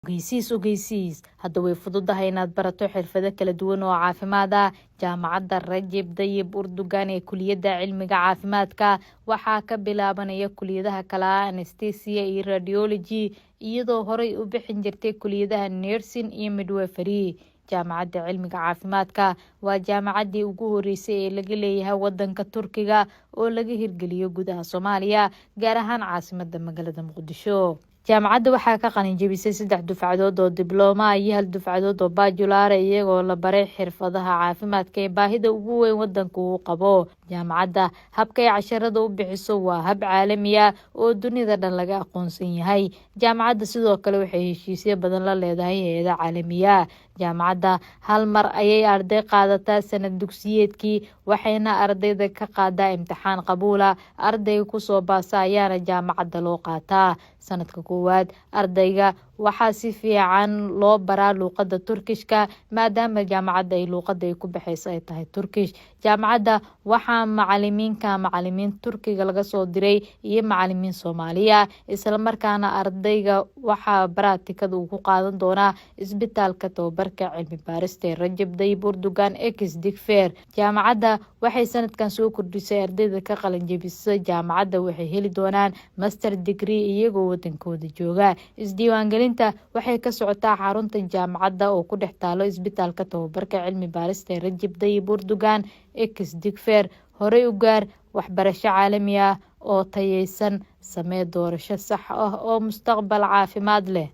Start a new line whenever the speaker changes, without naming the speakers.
Ogeysiis, ogeysiis! Hadda way fududahay inaad barato xirfado kala duwan oo caafimaad ah. Jaamacadda Rajeb Dayib Urdugan ee Kuliyadda Cilmiga Caafimaadka waxaa ka bilaabanaya kuliyadaha kala ah anesthesia iyo radiology, iyadoo horey u bixin jirtay kuliyadaha nursing iyo midwifery. Jaamacadda Cilmiga Caafimaadka waa jaamacaddii ugu horeysay ee laga leeyahay wadanka Turkiga oo laga hirgeliyo gudaha Soomaaliya, gaar ahaan caasimada magaalada Muqdisho. Jaamacadda waxaa ka qalin jebisay saddex dufcadood oo diblooma iyo hal dufcadood oo bachelor, iyagoo la baray xirfadaha caafimaadka ee baahida ugu weyn wadanka uu qabo. Jaamacadda habka ay casharada u bixiso waa hab caalami ah oo dunida dhan laga aqoonsan yahay. Jaamacadda sidoo kale waxay heshiisyo badan la leedahay hay-ada caalamiya. Jaamacadda hal mar ayay arday qaadataa sanad dugsiyeedkii, waxayna ardayda ka qaadaa imtixaan qabuula. Ardayga kusoo baasa ayaana jaamacadda loo qaataa. Sanadka koowaad ardayga waxaa si fiican loo baraa luuqada Turkishka, maadaama jaamacadda ay luuqada ay ku baxeyso ay tahay Turkish. Jaamacadda waxaa macalimiinka macalimiin Turkiga laga soo diray iyo macalimiin Soomaaliya, islamarkaana ardayga waxaa baraatikada uu ku qaadan doonaa Isbitaalka Tababarka Cilmi Baarista ee Rajab Dayib Urdugan ex Digfer. Jaamacadda waxay sanadkan soo kordhisay ardayda ka qalanjebisa jaamacadda waxay heli doonaan master degree iyagoo wadankooda jooga. Isdiiwaangelinta waxay ka socotaa xarunta jaamacadda oo ku dhex taalo Isbitaalka Tababarka Cilmi Baarista ee Rajab Dayib Urdugan ex Digfer. Horey u gaar waxbarasho caalami ah oo tayeysan. Samee doorasho sax ah oo mustaqbal caafimaad leh.